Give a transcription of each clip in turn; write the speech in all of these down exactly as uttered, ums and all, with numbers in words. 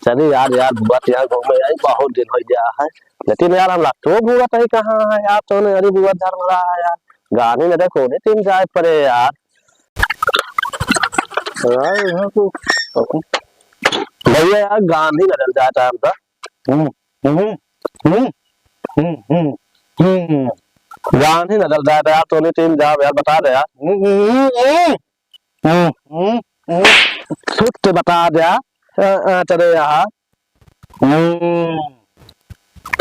चली यार, यार, बुआ तो यहाँ घूमे आई, बहुत दिन होइ गया है। लेकिन यार, हम लगतो बुआ तो कहाँ है यार, तोने अरे बुआ झरमरा है यार, गाँधी नगर कोने तीन जाए पड़े यार। यार, यहाँ तो भैया यार, गाँधी नगर जाए टाइम का। हम्म, हम्म, हम्म, हम्म, हम्म, हम्म। गाँधी नगर जाए यार, तोने तीन जाओ यार, बता दे यार। हम्म, हम्म, हम्म। हम्म, हम्म, हम्म। छुट के बता दे। अ, अ, चले यहाँ। हम्म।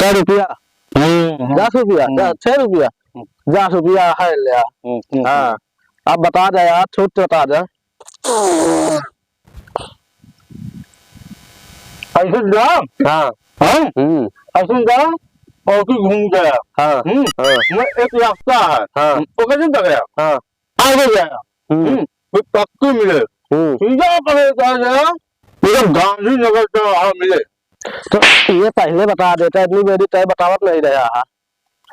कै रुपया? हम्म, हम्म। दस रुपया? हम्म। कै, छह रुपया? हम्म। दस रुपया है ले। हम्म, हम्म, हाँ। हम्म। अब बता दे यार, छुट के बता दे। ऐसे जा। हाँ। हाँ? हम्म। ऐसे जा, और फिर घूम गया। हाँ, हम्म। हाँ। मैं एक रास्ता है। हाँ। ओके दिन तक गया। हाँ। आगे जाएगा। हम्म। हम्म, कोई पक्की मिले। हम्म। सीधा पकड़ के आ जाएगा, पूरा गांधी नगर का वहाँ मिले। तो ये पहले बता देता, इतनी देरी तय बतावत नहीं रहा।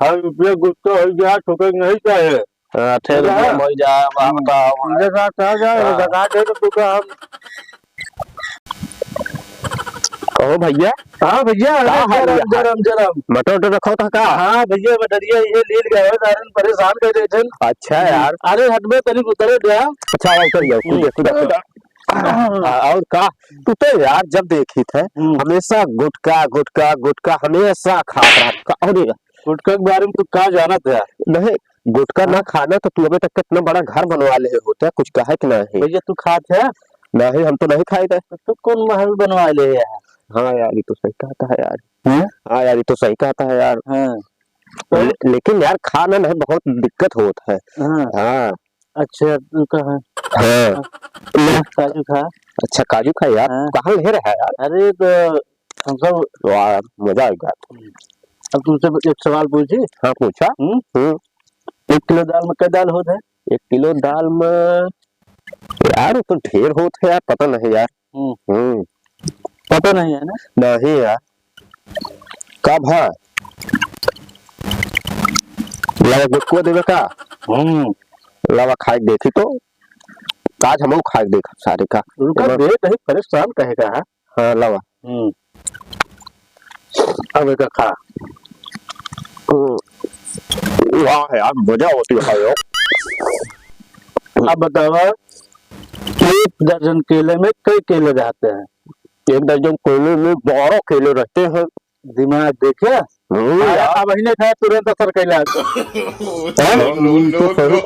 हर रुपया गुस्सा हो गया, ठोकर नहीं चाहे। हाँ, ठेर समझा? रुपया हो जाए, अब आप हम्म। बताओ। सीधा साथ आ जाए, हाँ। लगा दे तो तू का हम कहो भैया। हाँ भैया, का अरे हाल जरम, है? जरम, जरम। मटर उटर रखा था का? हाँ भैया, मटरिया ये लील गए हो, नारन परेशान कर देते हैं। अच्छा हम्म। यार। अरे हट में तनिक उतरे गया। अच्छा, उतर जाओ, कूदे, हम्म। कूदा, कूदा। हाँ, और का? तू तो यार जब देखी थे, हम्म। हमेशा गुटखा, गुटखा, गुटखा हमेशा खात रहा। का, अरे गुटखा के बारे में तू का जानत है? नहीं, गुटखा ना हाँ? खाना तो तू अबे तक कितना बड़ा घर बनवा ले होता, कुछ कहे कि नहीं? भैया तू खात है? नहीं, हम तो नहीं खाए थे। तो तू कौन महल बनवा ले है? हाँ यार, ये तो सही कहता है यार। हैं? हाँ यार, ये तो सही कहता है यार। हाँ। तो? ले-, लेकिन यार खाना नहीं बहुत दिक्कत होत है। हाँ। हाँ। अच्छा, तू कहा? हाँ। काजू खा। अच्छा, काजू खा यार। हाँ। कहाँ ले रहा है यार? अरे तो हम सब वाह, मजा आ गया। अब तुमसे एक सवाल पूछी? हाँ, पूछा। हम्म? हम्म। एक किलो दाल में कै दाल होत है? एक किलो दाल में यार, वो तो ढेर होत है यार, पता नहीं यार। हम्म। हम्म। पता नहीं है ना? नहीं यार। का भा? लावा गुटकुआ देवे का? हम्म। लावा खाए देखी तो। आज हमहू खाए देख सारे का। रुका एमा दे, नहीं परेशान कहे का है? हाँ, लावा। हम्म। अब एका खा। हम्म। वाह यार, मजा होती है यार। अब बतावा, एक दर्जन केले में कई केले रहते हैं? एक दर्जन केले में बारह केले रहते हैं। दिमाग देखे? हम्म, अरे, यार। अब ही नहीं खाए, तुरंत असर कैला। हैं? हम्म, तो सही,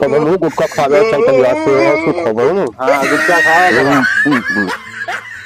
अब हम गुटखा खा रहे हैं, चल, चल, यार, तो यार, तो खबर है ना? हाँ, गुटखा खाया करा। हम्म, हम्म, हम्म।